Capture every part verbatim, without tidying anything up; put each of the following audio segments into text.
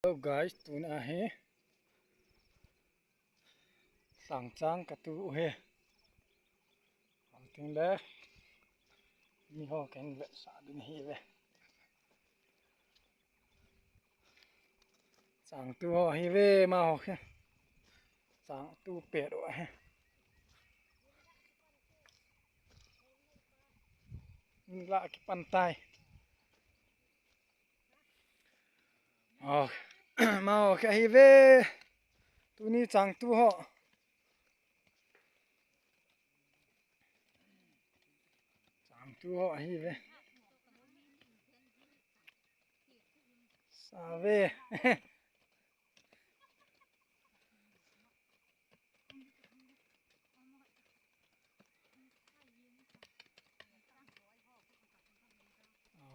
Hello guys, tuna hi sang chang katu u hi. Hung tin le mi ho ken vetsah ding hi ve. Sang tu ho hi ve, ma ho hi. Sang tu pet u hi. La kipan tai. Oh, ma ho hi ve. Tuni chang tu ho. Chang tu ho hi ve. Sa ve.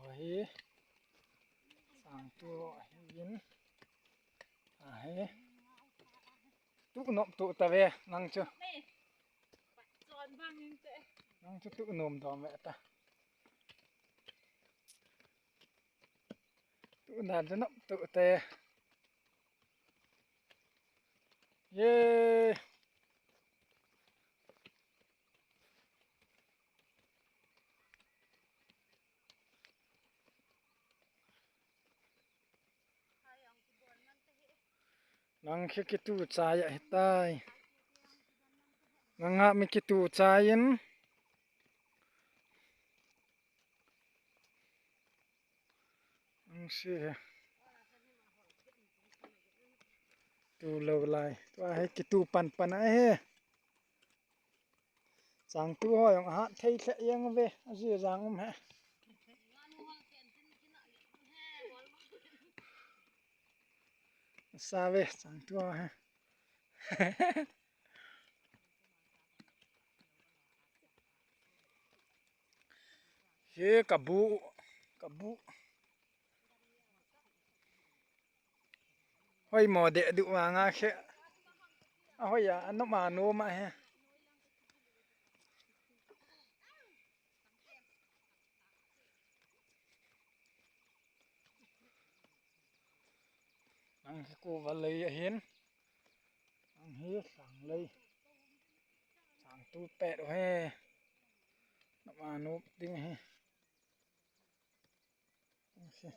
Ahi. Sang tu ahi in. Ahi. Tu nom tu ta ve, nang chu. Nang chu tu nom dom ve ta. Tu na de nom tu te. Ye. Nang khi kitu chai ahi tai. Nang ha mi kitu chai in. Ang si he. Tu lo lai. Tua hi kitu pan pan ahi. Chang tu ho jong ahat thei lheh jeng ve, aji jang um he. Sa ve, chang tu ho he. He kabu, kabu. Hoi mo de du ma nga khe. A hoi a, a nom a nom a he. Nang hi kuva lei ahin. Nang hi sang lei. Sang tu pet u he. Nom a nom ding he. Nang hi.